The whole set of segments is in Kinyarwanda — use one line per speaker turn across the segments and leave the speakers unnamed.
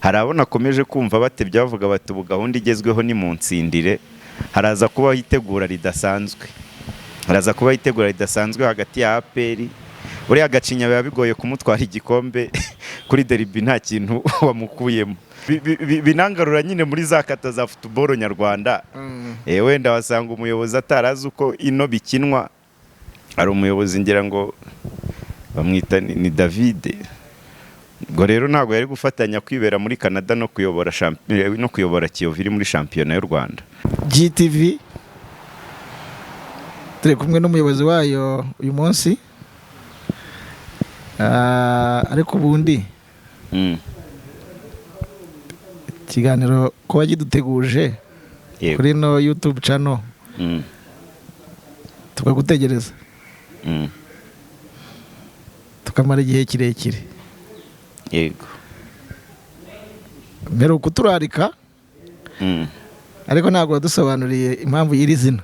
Hari abo nakomeje kumva batebya bavuga bati: "Ubu gahunda igezweho ni mu nsindire." Haraza kubaho itegura ridasanzwe, haraza kubaho itegura ridasanzwe hagati ya APR. Buriya Gacinya biba bigoye kumutwara igikombe kuri derby nta kintu wamukuyemo. Binangarura nyine muri za kata za football nyarwanda. Wenda wasanga umuyobozi atarazi uko ino bikinwa. Hari umuyobozi, ngira ngo bamwita ni David. Ubwo rero ntabwo yari gufatanya kwibera muri Canada no kuyobora Kiyovu iri muri shampiyona y'u Rwanda.
GTV, turi kumwe n'umuyobozi wayo uyu munsi. Ariko ubundi ikiganiro kuba kiduteguje kuri ino YouTube channel, tukagutegereza, tukamara igihe kirekire, mperuka kuturarika, ariko ntabwo wadusobanuriye impamvu y'iri zina.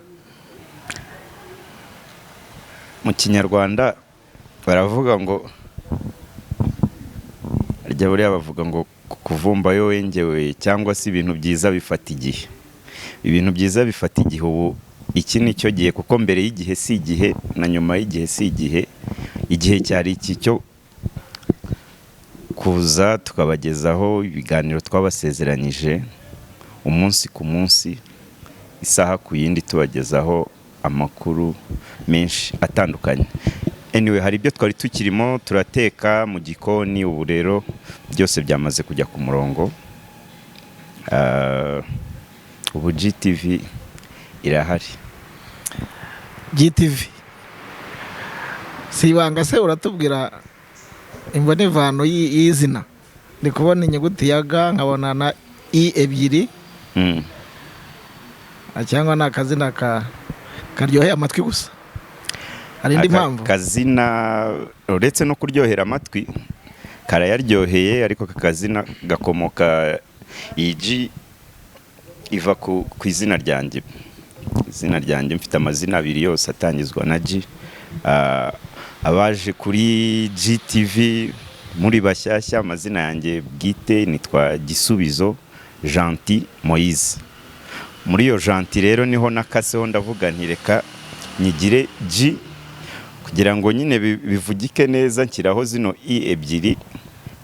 Mu Kinyarwanda baravuga ngo, harya buriya bavuga ngo kuvumba yo wengewe, cyangwa se ibintu byiza bifata igihe. Ibintu byiza bifata igihe. Ubu iki ni cyo gihe, kuko mbere y'igihe si igihe, na nyuma y'igihe si igihe. Igihe cyari iki cyo kuza tukabagezaho ibiganiro twabasezeranyije umunsi ku munsi, isaha ku yindi, tubagezaho amakuru menshi atandukanye. Anyway, hari ibyo twari tukirimo turateka mu gikoni. Ubu rero byose byamaze kujya ku murongo. Ubu GTV irahari.
GTV si ibanga se, uratubwira imbonevano y'izina? Ndi kubona inyuguti ya G, nkabona na I ebyiri. Cyangwa ni akazina karyoheye amatwi gusa, hari indi
Aka
mpamvu?
kazina, uretse no kuryohera amatwi, karayaryoheye, ariko aka kazina gakomoka, iyi G iva ku izina ryanjye. Izina ryanjye, mfite amazina abiri yose atangizwa na G. Abaje kuri GTV muri bashyashya, amazina yanjye bwite nitwa Gisubizo Gentil Moise. Muri iyo Gentil rero niho nakaseho, ndavuga nti: "Reka nyigire G kugira ngo nyine bivugike neza." Nshyiraho zino I ebyiri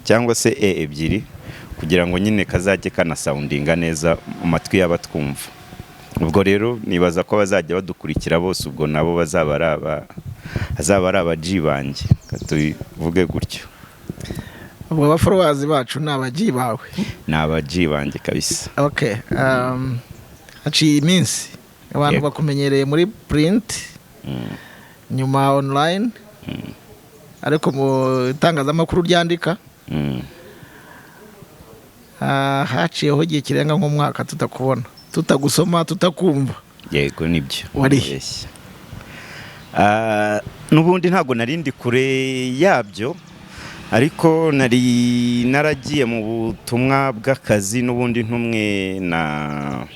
cyangwa se E ebyiri kugira ngo nyine kazajye kanasoundinga neza mu matwi y'abatwumva. Ubwo rero nibaza ko bazajya badukurikira bose, ubwo nabo bazaba ari aba G banjye. Reka tubivuge gutyo.
Ubwo abafollowers bacu ni aba G bawe?
Ni aba G banjye kabisa.
Okay, haciye iminsi abantu bakumenyereye muri print, nyuma online, ariko mu itangazamakuru ryandika, haciyeho igihe kirenga nk'umwaka tutakubona, tutagusoma, tutakumva.
Yego, nibyo.
Wari he?
Yes. N'ubundi ntabwo nari ndi kure yabyo, ariko nari naragiye mu butumwa bw'akazi n'ubundi, ntumwe na,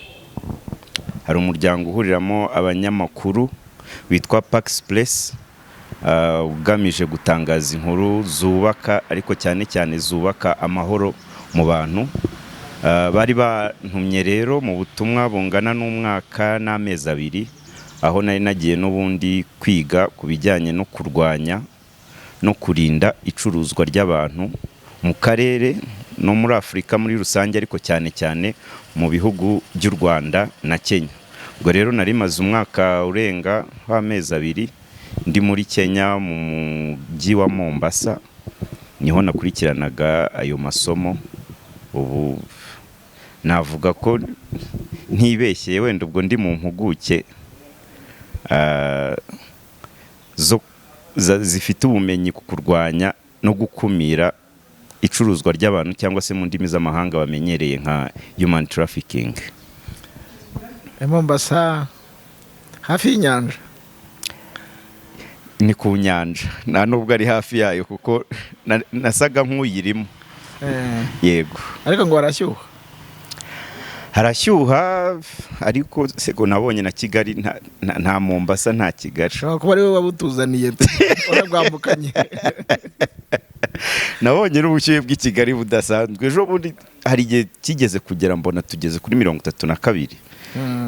hari umuryango uhuriramo abanyamakuru witwa Pax Press, ugamije gutangaza inkuru zubaka, ariko cyane cyane zubaka amahoro mu bantu. Bari bantumye rero mu butumwa bungana n'umwaka n'amezi 2, aho nari nagiye n'ubundi kwiga ku bijyanye no kurwanya no kurinda icuruzwa ry'abantu mu karere no muri Afurika muri rusange, ariko cyane cyane mu bihugu by'u Rwanda na Kenya. Ubwo rero nari maze umwaka urenga w'amezi 2 ndi muri Kenya, mu mujyi wa Mombasa, niho nakurikiranaga ayo masomo. Ubu navuga ko ntibeshyeye, wenda ubwo ndi mu mpuguke zo zifite ubumenyi ku kurwanya no gukumira icuruzwa ry'abantu, cyangwa se mu ndimi z'amahanga bamenyereye nka human trafficking.
Mombasa hafi y'inyanja?
Ni ku nyanja, nta nubwo ari hafi yayo, kuko nasaga nk'uyirimo. Yego.
Ariko ngo harashyuha.
Harashyuha, ariko sego nabonye na Kigali nta Mombasa, nta Kigali.
Ushobora kuba ari wowe wabutuzaniye, warabwambukanye.
Nabonye n'ubushyuhe bw'i Kigali budasanzwe. Ejo bundi hari igihe kigeze kugera mbona tugeze kuri 32.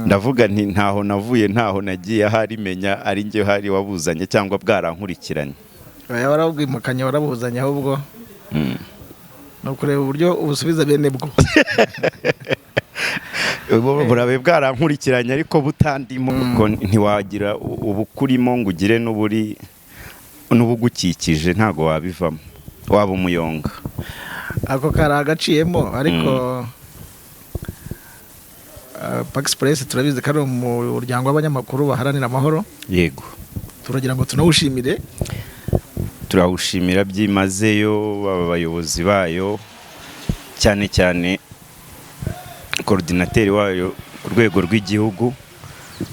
Ndavuga nti: "Ntaho navuye, ntaho nagiye, ahari menya ari njye hari wabuzanye cyangwa bwarankurikiranye."
Oya, warabwimukanye, warabuzanye ahubwo. Ni ukureba uburyo ubusubiza bene bwo.
Burabe bwarankurikiranye ariko butandimo, kuko ntiwagira ubukurimo ngo ugire n'uburi n'ubugukikije, ntabwo wabivamo, waba umuyonga.
Ako kari agaciyemo, ariko Pax Press turabizi ko ari umuryango w'abanyamakuru baharanira amahoro.
Yego.
Turagira ngo tunawushimire.
Turawushimira byimazeyo, baba abayobozi bayo, cyane cyane coordinateur wayo ku rwego rw'igihugu,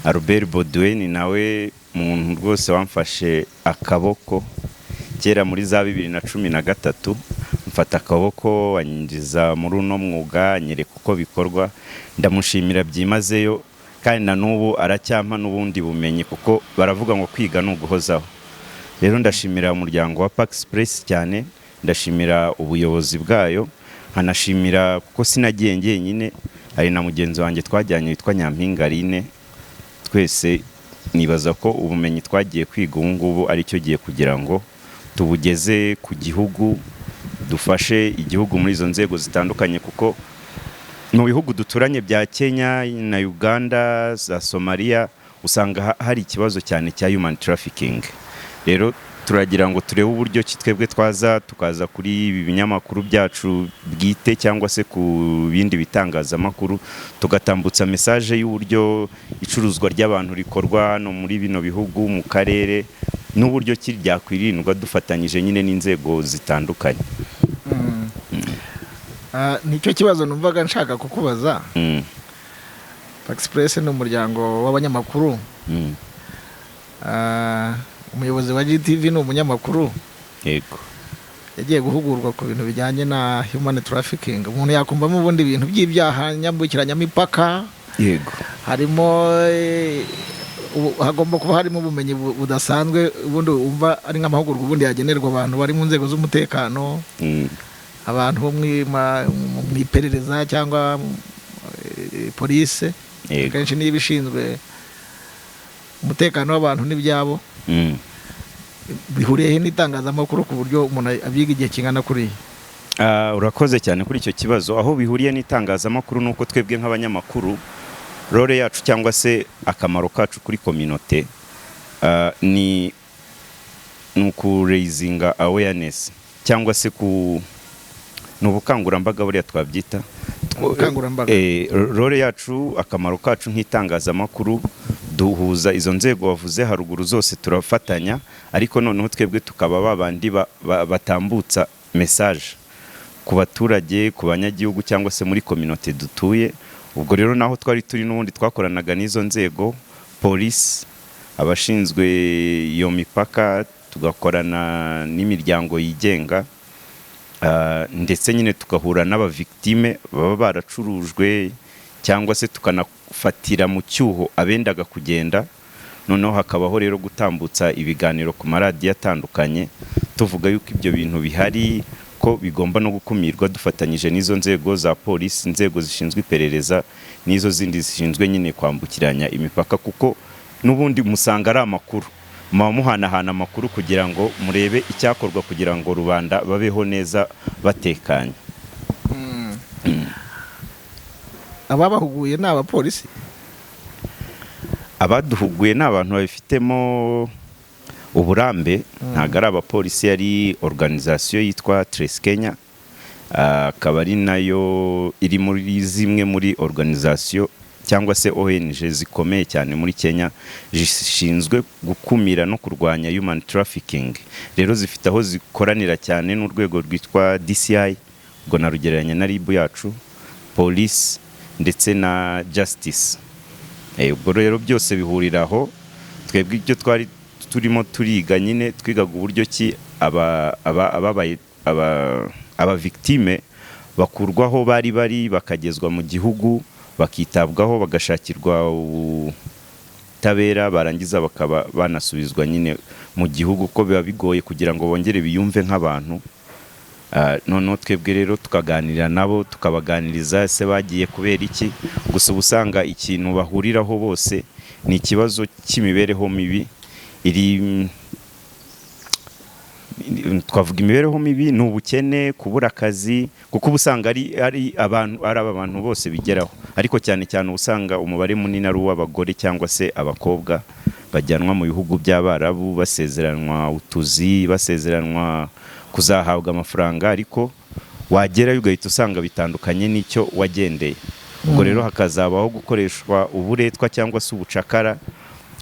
Albert Baudouin, nawe muntu rwose wamfashe akaboko kera muri za 2013, mfata akaboko anyinjiza muri uno mwuga, anyereka uko bikorwa. Ndamushimira byimazeyo, kandi na n'ubu aracyampa n'ubundi bumenyi, kuko baravuga ngo kwiga ni uguhozaho. Rero ndashimira umuryango wa Pax Press cyane, ndashimira ubuyobozi bwayo, nkanashimira kuko sinagiye njyenyine, hari na mugenzi wanjye twajyanye witwa Nyampinga Aline. Twese nibaza ko ubumenyi twagiye kwiga ubu ngubu ari cyo gihe kugira ngo tubugeze ku gihugu, dufashe igihugu muri izo nzego zitandukanye, kuko mu bihugu duturanye bya Kenya na Uganda, za Somalia, usanga hari ikibazo cyane cya human trafficking. Rero turagira ngo turebe uburyo ki twebwe twaza tukaza kuri ibi binyamakuru byacu bwite cyangwa se ku bindi bitangazamakuru, tugatambutsa message y'uburyo icuruzwa ry'abantu rikorwa hano muri bino bihugu mu karere, n'uburyo ki ryakwirindwa dufatanyije nyine n'inzego zitandukanye.
Nicyo kibazo numvaga nshaka kukubaza. Pax Press ni umuryango w'abanyamakuru. Umuyobozi wa GTV ni umunyamakuru.
Yego.
Yagiye guhugurwa ku bintu bijyanye na human trafficking. Umuntu yakumvamo ubundi bintu by'ibyaha nyambukiranyamipaka. Harimo hagomba kuba harimo ubumenyi budasanzwe. Ubundi wumva ari nk'amahugurwa ubundi yagenerwa abantu bari mu nzego z'umutekano, abantu bo mu iperereza cyangwa polise. Akenshi niba ishinzwe umutekano w'abantu n'ibyabo, bihuriye he n'itangazamakuru ku buryo umuntu abyiga igihe kingana kuriya?
Urakoze cyane kuri icyo kibazo. Aho bihuriye n'itangazamakuru ni uko twebwe nk'abanyamakuru, role yacu cyangwa se akamaro kacu kuri communauté ni ukuraisinga awareness cyangwa se ku ni ubukangurambaga, buriya twabyita.
Ubukangurambaga.
Role yacu, akamaro kacu nk'itangazamakuru, duhuza izo nzego wavuze haruguru zose, turafatanya, ariko noneho twebwe tukaba babandi batambutsa message ku baturage, ku banyagihugu cyangwa se muri communauté dutuye. Ubwo rero naho twari turi n'ubundi twakoranaga n'izo nzego, polisi, abashinzwe iyo mipaka, tugakorana n'imiryango yigenga, ndetse nyine tugahura n'abavictime baba baracurujwe, cyangwa se tukanafatira mu cyuho abendaga kugenda. Noneho hakabaho rero gutambutsa ibiganiro ku maradiyo atandukanye, tuvuga yuko ibyo bintu bihari, ko bigomba no gukumirwa dufatanyije n'izo nzego za polisi, inzego zishinzwe iperereza n'izo zindi zishinzwe nyine kwambukiranya imipaka, kuko n'ubundi musanga ari amakuru, muba muhanahana amakuru kugira ngo murebe icyakorwa kugira ngo rubanda babeho neza batekanye.
Ababahuguye ni abapolisi?
Abaduhuguye ni abantu babifitemo uburambe, ntabwo ari abapolisi. Yari organisation yitwa Trace Kenya, akaba ari nayo iri muri zimwe muri organisation cyangwa se ONG zikomeye cyane muri Kenya zishinzwe gukumira no kurwanya human trafficking. Rero zifite aho zikoranira cyane n'urwego rwitwa DCI, ubwo narugereranya na RIB yacu, polisi ndetse na justice. Ubwo rero byose bihurira aho. Twebwe ibyo twari turimo turiga nyine, twigaga uburyo ki ababaye aba victime bakurwaho bari bari, bakagezwa mu gihugu, bakitabwaho, bagashakirwa ubutabera, barangiza bakaba banasubizwa nyine mu gihugu, ko biba bigoye kugira ngo bongere biyumve nk'abantu. Noneho twebwe rero tukaganira nabo, tukabaganiriza ese bagiye kubera iki. Gusa uba usanga ikintu bahuriraho bose ni ikibazo cy'imibereho mibi iri, twavuga imibereho mibi ni ubukene, kubura akazi, kuko uba usanga ari abantu, ari aba bantu bose bigeraho, ariko cyane cyane uba usanga umubare munini ari uw'abagore cyangwa se abakobwa bajyanwa mu bihugu by'Abarabu, basezeranwa utuzi, basezeranwa kuzahabwa amafaranga, ariko wagerayo ugahita usanga bitandukanye n'icyo wagendeye. Ubwo rero hakazabaho gukoreshwa uburetwa cyangwa se ubucakara,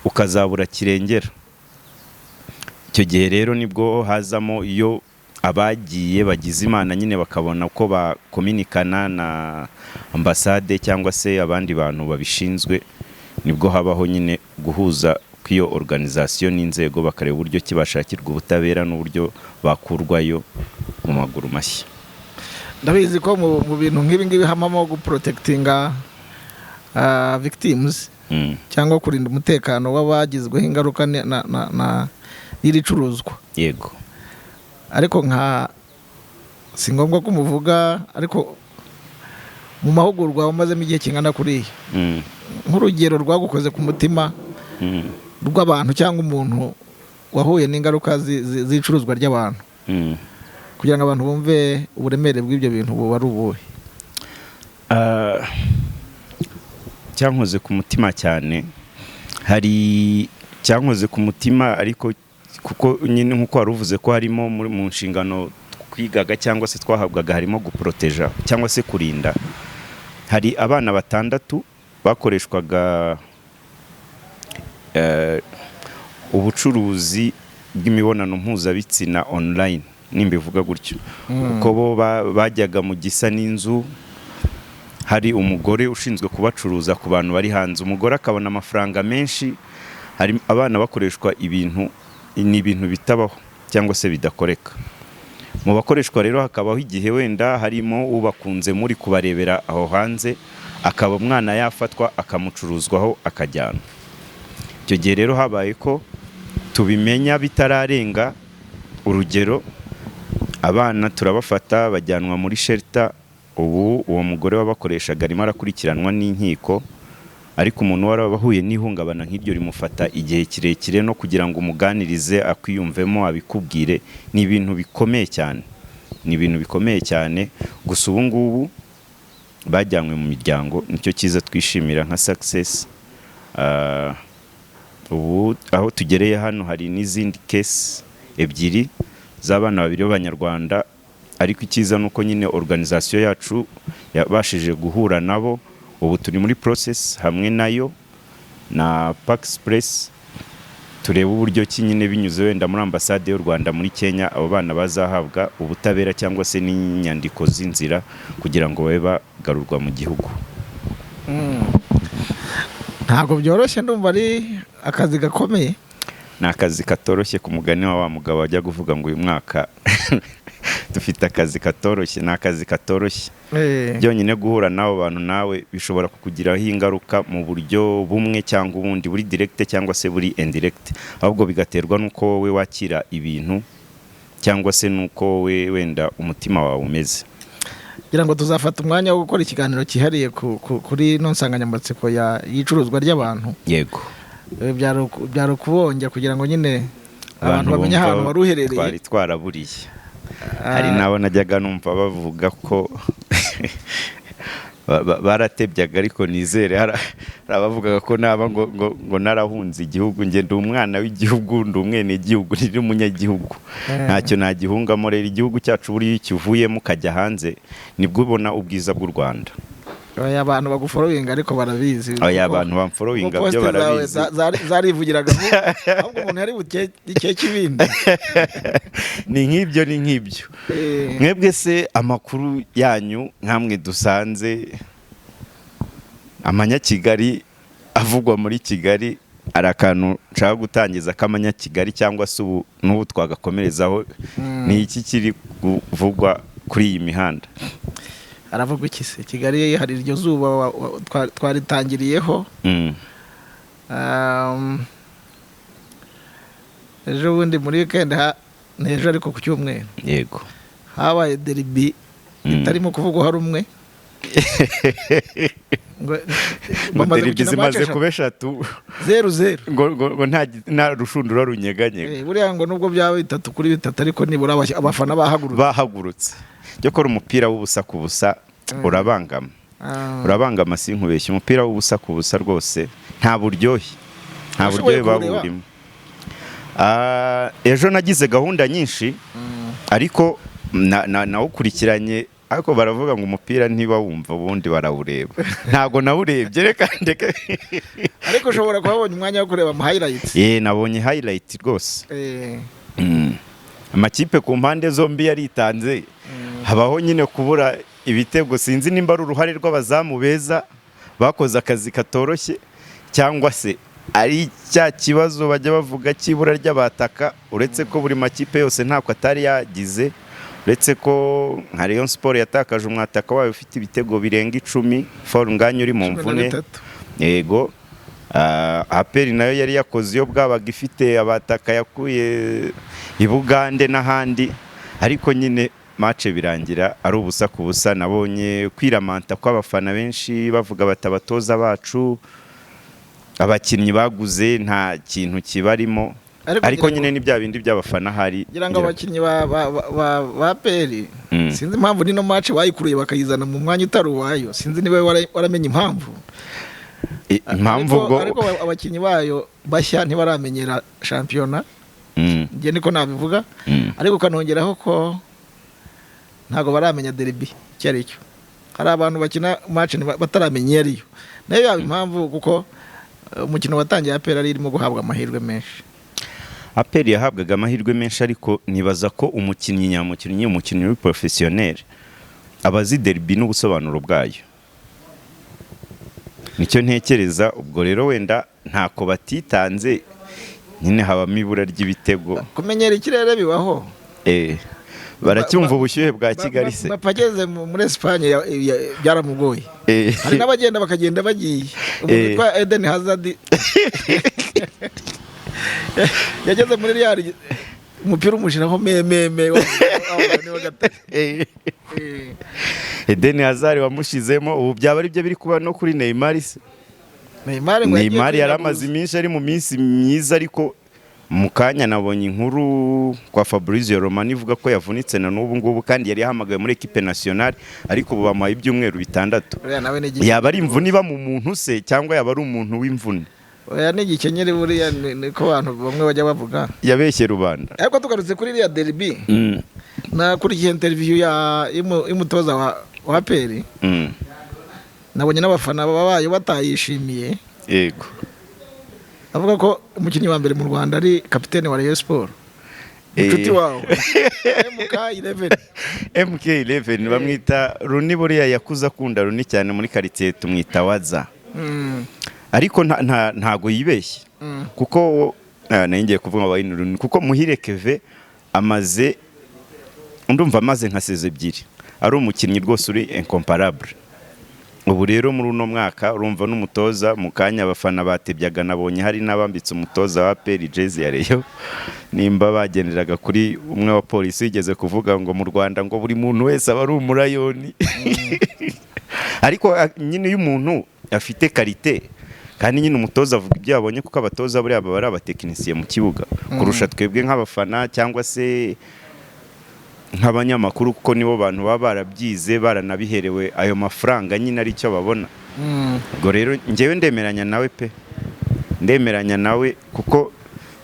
ukazabura kirengera. Icyo gihe rero nibwo hazamo iyo abagiye bagize Imana nyine bakabona ko bakominikana na ambasade cyangwa se abandi bantu babishinzwe, nibwo habaho nyine guhuza kw'iyo organisation n'inzego, bakareba uburyo ki bashakirwa ubutabera n'uburyo bakurwayo mu maguru mashya.
Ndabizi ko mu bintu nk'ibi ngibi habamo guprotectinga victims cyangwa kurinda umutekano w'abagizweho ingaruka n'iri curuzwa.
Yego.
Ariko nka si ngombwa ko umuvuga, ariko mu mahugurwa wamazemo igihe kingana kuriya, nk'urugero rwagukoze ku mutima rw'abantu cyangwa umuntu wahuye n'ingaruka z'icuruzwa ry'abantu, kugira ngo abantu bumve uburemere bw'ibyo bintu, buba ari ubuhe?
Cyankoze ku mutima cyane, hari cyankoze ku mutima, ariko kuko nyine nk'uko wari uvuze ko harimo mu nshingano twigaga cyangwa se twahabwaga, harimo guporoteja cyangwa se kurinda. Hari abana batandatu bakoreshwaga ubucuruzi bw'imibonano mpuzabitsina online, nimbivuga gutyo, kuko bo bajyaga mu gisa n'inzu, hari umugore ushinzwe kubacuruza ku bantu bari hanze, umugore akabona amafaranga menshi. Hari abana bakoreshwa ibintu, ni ibintu bitabaho cyangwa se bidakoreka. Mu bakoreshwa rero hakabaho igihe wenda harimo ubakunze muri kubarebera aho hanze, akaba umwana yafatwa akamucuruzwaho akajyanwa. Icyo gihe rero habaye ko tubimenya bitararenga urugero, abana turabafata bajyanwa muri shelter. Ubu uwo mugore wabakoreshaga arimo arakurikiranwa n'inkiko, ariko umuntu warabahuye n'ihungabana nk'iryo rimufata igihe kirekire, no kugira ngo umuganirize akwiyumvemo abikubwire ni ibintu bikomeye cyane, ni ibintu bikomeye cyane. Gusa ubu ngubu bajyanywe mu miryango, nicyo cyiza twishimira nka success. Ubu aho tugereye hano hari n'izindi case ebyiri z'abana babiri b'Abanyarwanda, ariko icyiza ni uko nyine organisation yacu yabashije guhura nabo. Ubu turi muri process hamwe nayo na Pax Press, turebe uburyo ki nyine binyuze wenda muri ambasade y'u Rwanda muri Kenya abo bana bazahabwa ubutabera cyangwa se n'inyandiko z'inzira kugira ngo babe bagarurwa mu gihugu.
Ntabwo byoroshye, ndumva ari akazi gakomeye.
Ni akazi katoroshye, ku mugani wa mugabo wajya kuvuga ngo uyu mwaka dufite akazi katoroshye. Ni akazi katoroshye. Byonyine guhura n'abo bantu nawe bishobora kukugiraho ingaruka mu buryo bumwe cyangwa ubundi, buri direct cyangwa se buri indirect, ahubwo bigaterwa n'uko wowe wakira ibintu cyangwa se n'uko wowe wenda umutima wawe umeze.
Kugira ngo tuzafata umwanya wo gukora ikiganiro cyihariye kuri ino nsanganyamatsiko y'icuruzwa ry'abantu.
Yego.
Byari ukubonja kugira ngo nyine abantu bamenye
bumva
ahantu wari uherereye.
Twari twaraburiye. Hari n'abo najyaga numva bavuga ko baratebyaga, ariko nizere hari abavugaga ko naba ngo narahunze igihugu. Njye ndi umwana w'igihugu, ndi umwenegihugu, ndi umunyagihugu, ntacyo nagihungamo. Rero igihugu cyacu buriya iyo ukivuyemo ukajya hanze nibwo ubona ubwiza bw'u Rwanda.
Oya, abantu bagufollowinga ariko barabizi.
Oya, abantu bamfollowinga
kuko
byo
poste zawe
barabizi.
zarivugiraga, ahubwo umuntu yari bukeke ibindi.
Ni nk'ibyo, ni nk'ibyo. Mwebwe se amakuru yanyu nkamwe dusanze amanyakigali avugwa muri Kigali, hari akantu nshaka gutangiza k'amanyakigali cyangwa se ubu n'ubu twagakomerezaho. Ni iki kiri kuvugwa kuri iyi mihanda?
Haravugwa iki se? Kigali hari iryo zuba twaritangiriyeho. Ejo bundi muri weekend, ni ejo ariko ku cyumweru,
Yego.
Habaye derby itarimo kuvugwa hari umwe ngo
Ngo
bamaze
derby
gukina match
zimaze
eshatu.
Kuba eshatu.
0-0.
Ngo nta rushundura runyeganyega.
Buriya ngo nubwo byaba 3-3, ariko nibura abafana bahagurutse.
Bahagurutse. Cyo umupira w'ubusa ku busa urabangama. Urabangama, sinkubeshye, umupira w'ubusa ku busa rwose nta buryohe, nta
Washoboye
buryohe buba
kuwureba?
burimo. Ejo nagize gahunda nyinshi, ariko nawukurikiranye, ariko baravuga ngo umupira ntibawumva ubundi barawureba, ntabwo nawurebye, reka ndeke.
Ariko ushobora kuba wabonye umwanya wo kureba ama highlights.
Nabonye highlight rwose. Amakipe ku mpande zombi yaritanze, habaho nyine kubura ibitego. Sinzi nimba ari uruhare rw'abazamu beza bakoze akazi katoroshye, cyangwa se ari cya kibazo bajya bavuga cy'ibura ry'abataka, uretse ko buri makipe yose ntako atari yagize, uretse ko nka Rayon Sport yatakaje umwataka wayo ufite ibitego birenga 10, Fall Ngagne, uri mu
cumi na
mvune.
bitatu.
Yego. APR nayo yari yakoze iyo bwabaga, ifite abataka yakuye i Bugande n'ahandi, ariko nyine match birangira ari ubusa ku busa. Nabonye kwiramanta kw'abafana benshi bavuga bati abatoza bacu, abakinnyi baguze nta kintu kibarimo.
Ariko
ariko
ngira ngo-
nyine ni bya bindi by'abafana hari.
Ngira ngo abakinnyi ba APR, sinzi impamvu nino match bayikuruye bakayizana mu mwanya utari uwayo. Sinzi niba waramenye impamvu.
Impamvu
Ariko-
ubwo
Ariko abakinnyi bayo bashya ntibaramenyera shampiyona, njye niko nabivuga. Ariko ukanongeraho ko ntabwo baramenya derby icyo ari cyo. Hari abantu bakina match bataramenya iyo ariyo, nayo yaba impamvu, kuko umukino watangiye APR ari irimo guhabwa amahirwe menshi.
APR yahabwaga amahirwe menshi, ariko nibaza ko umukinnyi nyamukinnyi, umukinnyi uri professionnel, aba azi derby n'ubusobanuro bwayo, nicyo ntekereza. Ubwo rero wenda ntako batitanze, nyine habamo ibura ry'ibitego.
Kumenyera ikirere bibaho.
Baracyumva ubushyuhe bwa Kigali se?
Mbappe ageze muri Espagne byaramugoye. Hari n'abagenda bakagenda bagiye. Umuntu witwa Eden Hazard yageze muri Real, umupira umushiraho mememe wa gatatu.
Eden Hazard wamushizemo, ubu byaba ari byo biri kuba no kuri Neymar se?
Neymar ngo yagiye
Neymar yari amaze
kwiraguza.
iminsi ari mu minsi myiza, ariko mu kanya nabonye inkuru kwa Fabrizio Romano ivuga ko yavunitse na n'ubu ngubu, kandi yari yahamagawe muri équipe nationale, ariko ubu bamuhaye ibyumweru 6.
Uriya nawe ni igikenyeri.
Yaba ari imvune iba mu muntu se, cyangwa yaba ari umuntu w'imvune?
Oya, ni igikenyeri buriya, niko abantu bamwe bajya bavuga.
Yabeshye rubanda.
Ariko tugarutse kuri iriya derby, nakurikiye interview y'umutoza wa APR. Nabonye n'abafana babayo batayishimiye. Avuga ko umukinnyi wa mbere mu Rwanda ari kapitene wa Rayon Sport, inshuti wawe MK11.
MK11 bamwita Runi, buriya yakuze akunda Runi cyane, muri quartier tumwita Waza. Ariko ntago yibeshye, kuko nari ngiye kuvuga ngo Wayne Rooney, kuko Muhire Keve amaze, ndumva amaze nka saison ebyiri ari umukinnyi rwose uri incomparable. Ubu rero muri uno mwaka urumva n'umutoza mu kanya abafana batebyaga, nabonye hari n'abambitse umutoza wa APR jezi ya Rayon, nimba bagenderaga kuri umwe wa polisi wigeze kuvuga ngo mu Rwanda ngo buri muntu wese aba ari umurayoni. Ariko nyine iyo umuntu afite qualité, kandi nyine umutoza avuga ibyo yabonye, kuko abatoza buriya baba ari abatekinisiye mu kibuga kurusha twebwe nk'abafana cyangwa se nk'abanyamakuru, kuko nibo bantu baba barabyize, baranabiherewe ayo mafaranga, nyine ari cyo babona. Ubwo rero njyewe ndemeranya nawe pe, ndemeranya nawe, kuko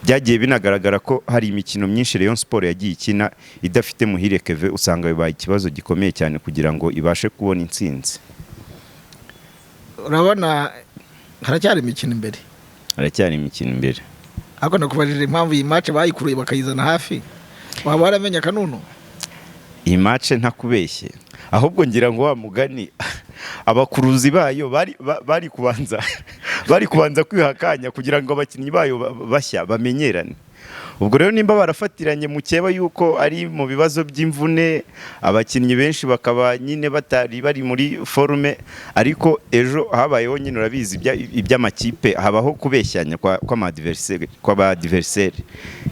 byagiye binagaragara ko hari imikino myinshi Rayon Sport yagiye ikina idafite Muhire Keve, usanga bibaye ikibazo gikomeye cyane kugira ngo ibashe kubona intsinzi.
Urabona haracyari imikino imbere.
Haracyari imikino imbere.
Ariko nakubajije impamvu iyi match bayikuruye bakayizana hafi, waba waramenye akanunu?
Iyi match ntakubeshye, ahubwo ngira ngo wa mugani abakuruzi bayo bari kubanza kwiha akanya kugira ngo abakinnyi bayo bashya bamenyerane. Ubwo rero nimba barafatiranye mukeba yuko ari mu bibazo by'imvune, abakinnyi benshi bakaba nyine batari bari muri forme, ariko ejo habayeho nyine, urabizi iby'amakipe, habaho kubeshyanya kw'ama adversaire, kw'aba adversaire.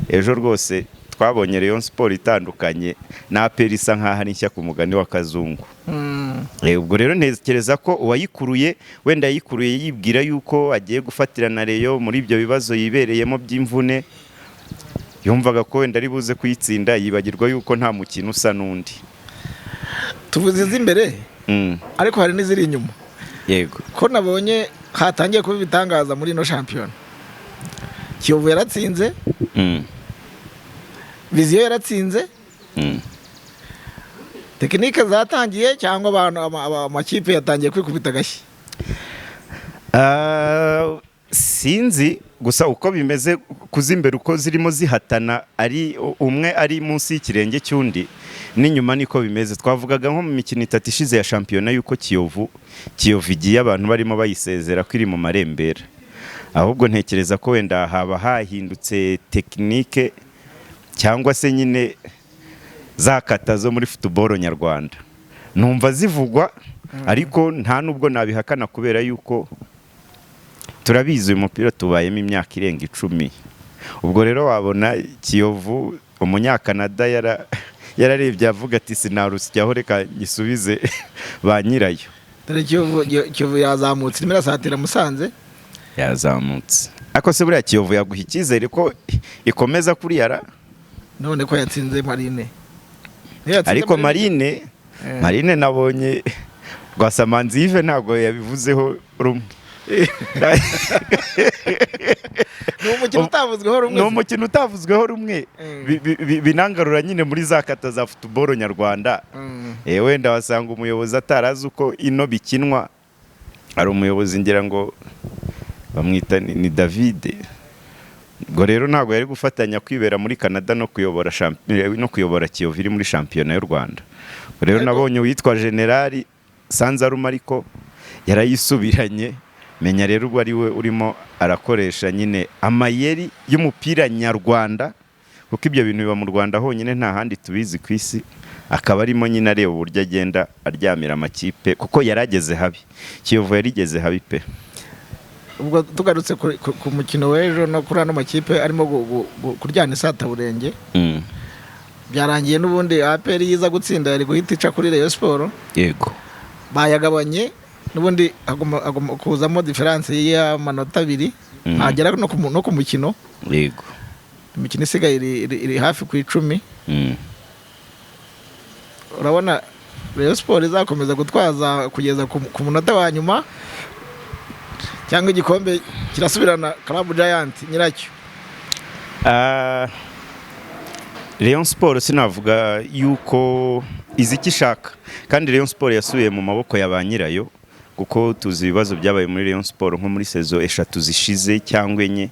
Ejo rwose Twabonye Rayon Sport itandukanye na APR isa nkaho ari nshya ku mugani wa Kazungu. Ubwo rero ntekereza ko uwayikuruye wenda yayikuruye yibwira yuko agiye gufatira na Rayon muri ibyo bibazo yibereyemo by'imvune, yumvaga ko wenda ari buze kuyitsinda, yibagirwa yuko nta mukino usa n'undi.
Tuvuze iz'imbere, ariko hari n'iziri inyuma. Ko nabonye hatangiye kuba ibitangaza muri ino shampiyona, Kiyovu yaratsinze, Vision yaratsinze, technique zatangiye cyangwa abantu amakipe yatangiye kwikubita agashyi?
Ah, sinzi gusa uko bimeze kuzimbere, uko zirimo zihatana, ari umwe ari munsi y'ikirenge cy'undi, n'inyuma niko bimeze. Twavugaga nko mu mikino 3 ishize ya shampiyona yuko Kiyovu igiye, abantu barimo bayisezera ko iri mu marembera. Ahubwo ntekereza ko wenda haba hahindutse technique cyangwa se nyine za kata zo muri football nyarwanda numva zivugwa, ariko nta nubwo nabihakana kubera yuko turabizi, uyu mupira tubayemo imyaka irenga 10. Ubwo rero wabona Kiyovu umunyakanada yararebye avuga ati: "Sinarusyaho, reka nyisubize ba nyirayo."
Dore Kiyovu yazamutse, irimo irasatira Musanze.
Yazamutse, ariko se buriya Kiyovu yaguha icyizere ko ikomeza kuriya ra?
None ko yatsinze Marine. Niyo yatsinze.
Ariko Marine, Marine nabonye Rwasamanzi Yves ntabwo yabivuzeho rumwe.
Ni umukino utavuzweho rumwe.
Ni umukino utavuzweho rumwe. Binangarura nyine muri za kata za football nyarwanda. Wenda wasanga umuyobozi atarazi uko ino bikinwa. Hari umuyobozi ngira ngo bamwita ni David. Ubwo rero ntabwo yari gufatanya kwibera muri Canada no kuyobora Kiyovu iri muri shampiyona y'u Rwanda. Ubwo rero nabonye uwitwa Generali Sanzaruma ariko yarayisubiranye. Menya rero ubwo ari we urimo arakoresha nyine amayeri y'umupira nyarwanda, kuko ibyo bintu biba mu Rwanda honyine, nta handi tubizi ku isi. Akaba arimo nyine areba uburyo agenda aryamira amakipe, kuko yarageze habi, Kiyovu yarigeze habi pe.
Ubwo tugarutse ku mukino w'ejo no kuri ano makipe arimo kuryana isataburenge, byarangiye n'ubundi APR yiza gutsinda yari guhita ica kuri Rayon Sport. Bayagabanye n'ubundi haguma kuzamo différence y'amanota 2, ntagera no ku mukino. Imikino isigaye iri hafi ku 10. Urabona Rayon Sport izakomeza gutwaza kugeza ku munota wa nyuma, cyangwa igikombe kirasubirana Club Giant nyiracyo?
Ah, Rayon Sport sinavuga yuko izi icyo ishaka, kandi Rayon Sport yasubiye mu maboko ya ba nyirayo, kuko tuzi ibibazo byabaye muri Rayon Sport nko muri saison 3 zishize cyangwa 4,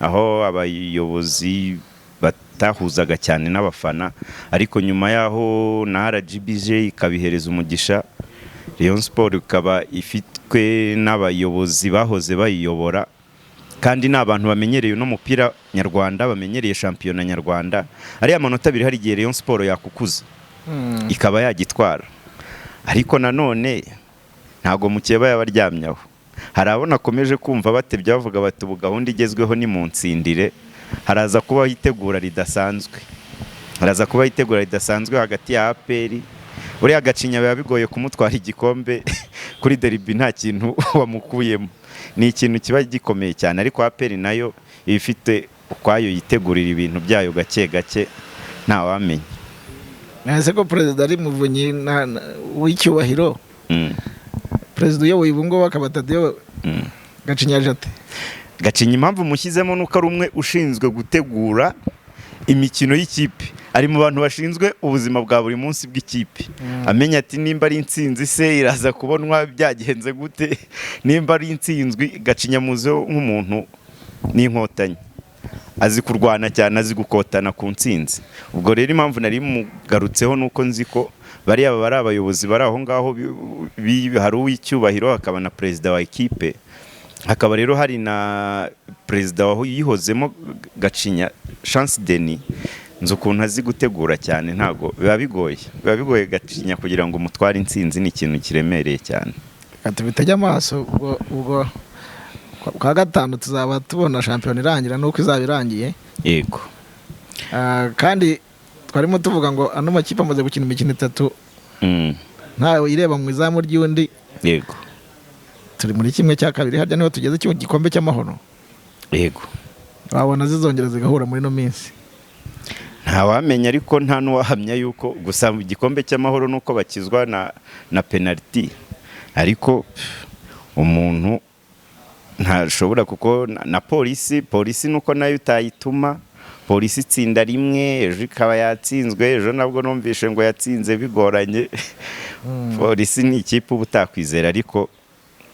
aho abayobozi batahuzaga cyane n'abafana. Ariko nyuma yaho na RGBJ ikabihereza umugisha, Rayon Sport ikaba ifitwe n'abayobozi bahoze bayiyobora, kandi ni abantu bamenyereye uno mupira nyarwanda, bamenyereye shampiyona nyarwanda. Ariya manota 2, hari igihe Rayon Sport yakukuza ikaba yagitwara. Ariko nanone ntabwo mukeba yaba aryamye aho. Hari abo nakomeje kumva batebya bavuga bati: "Ubu gahunda igezweho ni mu nsindire." Haraza kubaho itegura ridasanzwe, haraza kubaho itegura ridasanzwe hagati ya APR. Buriya Gacinya biba bigoye kumutwara igikombe kuri derby nta kintu wamukuyemo, ni ikintu kiba gikomeye cyane. Ariko APR nayo iba ifite ukwayo yitegurira ibintu byayo gake gake, ntawamenya.
Ese ko perezida ari Muvunyi w'icyubahiro, perezida uyoboye ubu ngubu akaba Tadeyo, Gacinya ate?
Gacinya impamvu mushyizemo nuko ari umwe ushinzwe gutegura imikino y'ikipe, ari mu bantu bashinzwe ubuzima bwa buri munsi bw'ikipe, amenya ati: "Nimba ari intsinzi se iraza kubonwa byagenze gute? Nimba ari intsinzwi?" Gacinya muzeho nk'umuntu n'inkotanyi, azi kurwana cyane, azi gukotana ku ntsinzi. Ubwo rero impamvu nari mugarutseho nuko nzi ko bariya bari abayobozi bari aho ngaho, hari uw'icyubahiro, hakaba na perezida wa ekipe, hakaba rero hari na perezida yihozemo Gacinya Chance Denis. Nzi ukuntu azi gutegura cyane. Ntabwo biba bigoye, biba bigoye Gacinya kugira ngo umutware intsinzi, ni ikintu kiremereye cyane.
Reka tubitege amaso. Ubwo kwa gatanu tuzaba tubona shampiyona irangira n'uko izaba irangiye.
Yego.
Kandi twarimo tuvuga ngo ano makipe amaze gukina imikino itatu ntawe ireba mu izamu ry'undi. Turi muri 1/2, harya niho tugeze cy'igikombe cy'amahoro. Wabona zizongera zigahura muri ino minsi.
Ntawamenya, ariko nta n'uwahamya yuko gusa mu gikombe cy'amahoro nuko bakizwa na penaliti, ariko pff, umuntu ntashobora kuko na polisi nuko nayo utayituma. Polisi itsinda rimwe, ejo ikaba yatsinzwe, ejo nabwo numvishe ngo yatsinze bigoranye. Polisi ni ikipe uba utakwizera, ariko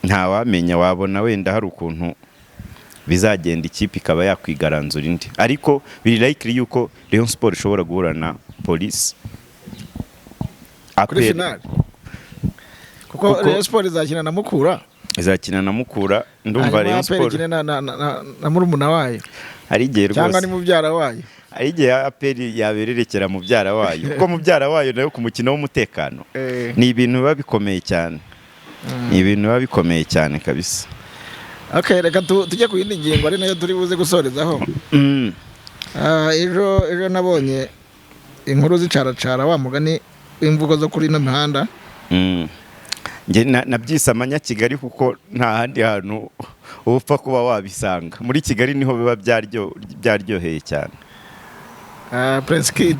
ntawamenya, wabona wenda hari ukuntu bizagenda ikipe ikaba yakwigaranzura indi, ariko biri likely yuko Rayon Sport ishobora guhura na Polisi.
Kuri
APR
finale, kuko Rayon Sport izakina na Mukura.
Izakina na Mukura, ndumva
Hanyuma
Rayon
APR
Sport
ikine na murumuna wayo
hari igihe
cyangwa ni
rwose
mubyara wayo.
Hari igihe APR yabererekera mubyara wayo, kuko mubyara wayo nayo ku mukino w'umutekano ni ibintu biba bikomeye cyane, ni ibintu biba bikomeye cyane kabisa.
Okay, reka tujye ku yindi ngingo ari nayo turi buze gusorezaho. Ejo nabonye inkuru zicaracara, wa mugani w'imvugo zo kuri ino mihanda.
Njye nabyise amanyakigali kuko nta handi hantu uba upfa kuba wabisanga, muri Kigali niho biba byaryoheye cyane.
Prince Kid.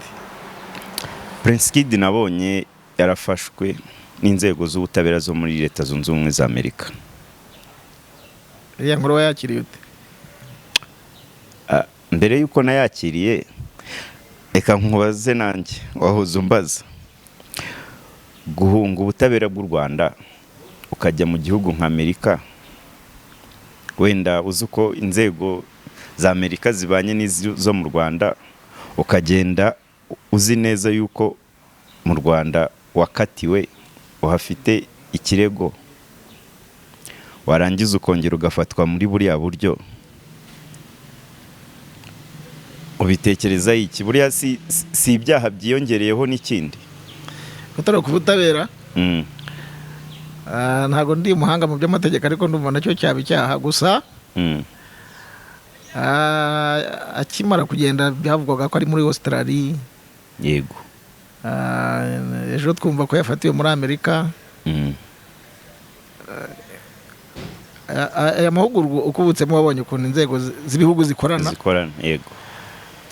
Prince Kid nabonye yarafashwe n'inzego z'ubutabera zo muri Leta Zunze Ubumwe za Amerika.
Iriya nkuru wayakiriye ute?
Mbere y'uko nayakiriye, reka nkubaze nanjye wahoze umbaza: guhunga ubutabera bw'u Rwanda ukajya mu gihugu nka Amerika, wenda uzi uko inzego za Amerika zibanye n'izo mu Rwanda, ukagenda uzi neza yuko mu Rwanda wakatiwe, uhafite ikirego, warangiza ukongera ugafatwa muri buriya buryo, ubitekereza iki? Buriya si ibyaha byiyongereyeho n'ikindi?
Gutoroka ubutabera? Ntabwo ndi umuhanga mu by'amategeko, ariko ndumva nacyo cyaba icyaha gusa. Akimara kugenda byavugwaga ko ari muri Australia. Ejo twumva ko yafatiwe muri Amerika. Aya mahugurwa ukubutsemo, wabonye ukuntu inzego z'ibihugu zikorana.
Zikorana, yego.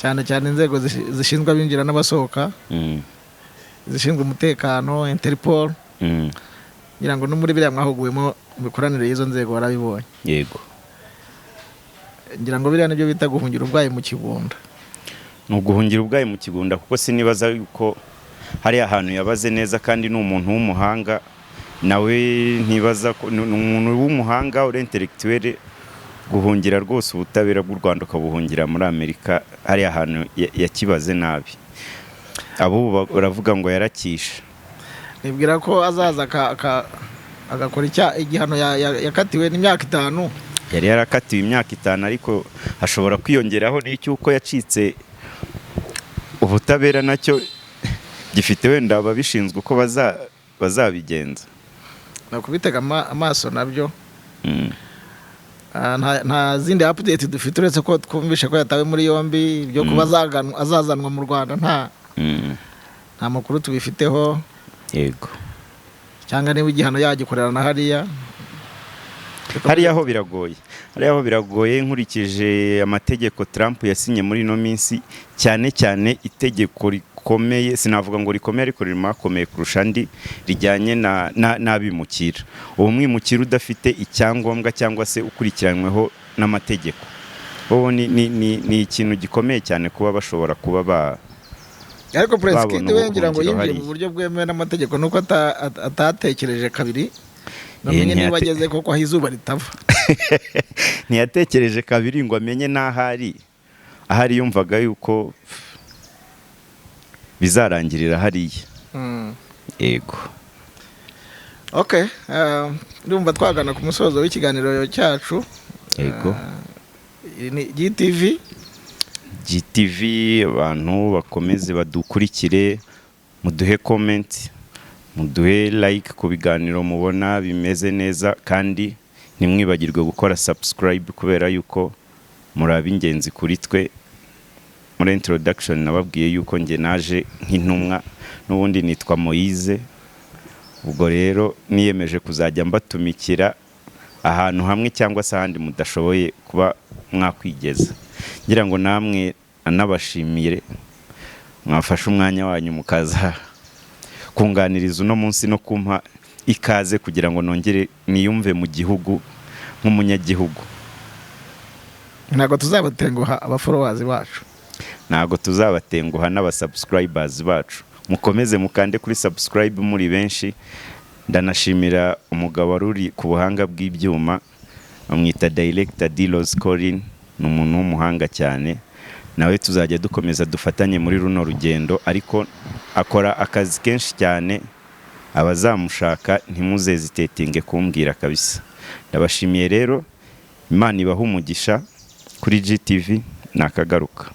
Cyane cyane inzego zishinzwe abinjira n'abasohoka, zishinzwe umutekano, Interpol. Ngira ngo no muri biriya mwahuguwemo imikoranire y'izo nzego warabibonye.
Yego.
Ngira ngo biriya nibyo bita guhungira ubwayi mu kigunda.
Ni uguhungira ubwayi mu kigunda, kuko sinibaza yuko hariya hantu yabaze neza, kandi ni umuntu w'umuhanga nawe, ntibaza ko ni umuntu w'umuhanga uri intellectuel. Guhungira rwose ubutabera bw'u Rwanda ukabuhungira muri Amerika, hariya hantu yakibaze nabi. Abo baravuga ngo yarakishe.
Nibwira ko azaza agakora igihano yakatiwe n'imyaka 5.
Yari yarakatiwe imyaka 5, ariko hashobora kwiyongeraho n'icy'uko yacitse ubutabera, nacyo gifite wenda ababishinzwe uko bazabigenza.
Ni ukubitega amaso nabyo. Nta zindi update dufite uretse ko twumvishe ko yatawe muri yombi. Ibyo kuba azazanwa mu Rwanda nta nta makuru tubifiteho. Cyangwa niba igihano yagikorera na hariya.
Hariya ho biragoye nkurikije amategeko Trump yasinye muri ino minsi, cyane cyane itegeko rikomeye, sinavuga ngo rikomeye ariko ririmo akomeye kurusha andi, rijyanye n'abimukira. Uwo mwimukira udafite icyangombwa cyangwa se ukurikiranyweho n'amategeko, wowe ni ikintu gikomeye cyane kuba bashobora kuba ba
Ariko Prince
babona
Kid we ngira ngo
ubuhungiro
yinjiye
hariya.
mu buryo bwemewe n'amategeko, nuko atatekereje kabiri ngo amenye niba ageze koko aho izuba ritava.
Ntiyatekereje kabiri ngo amenye n'ahari, ahari yumvaga yuko bizarangirira hariya. Yego.
Okay, ndumva twagana ku musozo w'ikiganiro cyacu.
Yego.
Iyi ni GTV.
GTV, abantu bakomeze badukurikire, muduhe comment, muduhe like ku biganiro mubona bimeze neza, kandi ntimwibagirwe gukora subscribe kubera yuko muri ab'ingenzi kuri twe. Muri introduction nababwiye yuko njye naje nk'intumwa, n'ubundi nitwa Moise. Ubwo rero niyemeje kuzajya mbatumikira ahantu hamwe cyangwa se ahandi mudashoboye kuba mwakwigeza. Ngira ngo namwe anabashimire mwafashe umwanya wanyu mukaza kunganiriza uno munsi no kumpa ikaze kugira ngo nongere niyumve mu gihugu nk'umunyagihugu.
Ntabwo tuzabatenguha, abafollowers bacu.
Ntabwo tuzabatenguha n'abasubscribers bacu. Mukomeze mukande kuri subscribe muri benshi. Ndanashimira umugabo wari uri ku buhanga bw'ibyuma, bamwita Director Dilos Colin, ni umuntu w'umuhanga cyane. Nawe tuzajya dukomeza dufatanye muri runo rugendo, ariko akora akazi kenshi cyane. Abazamushaka ntimuzezitetinge kumbwira kabisa. Ndabashimiye rero, Imana ibahe umugisha. Kuri GTV nakagaruka.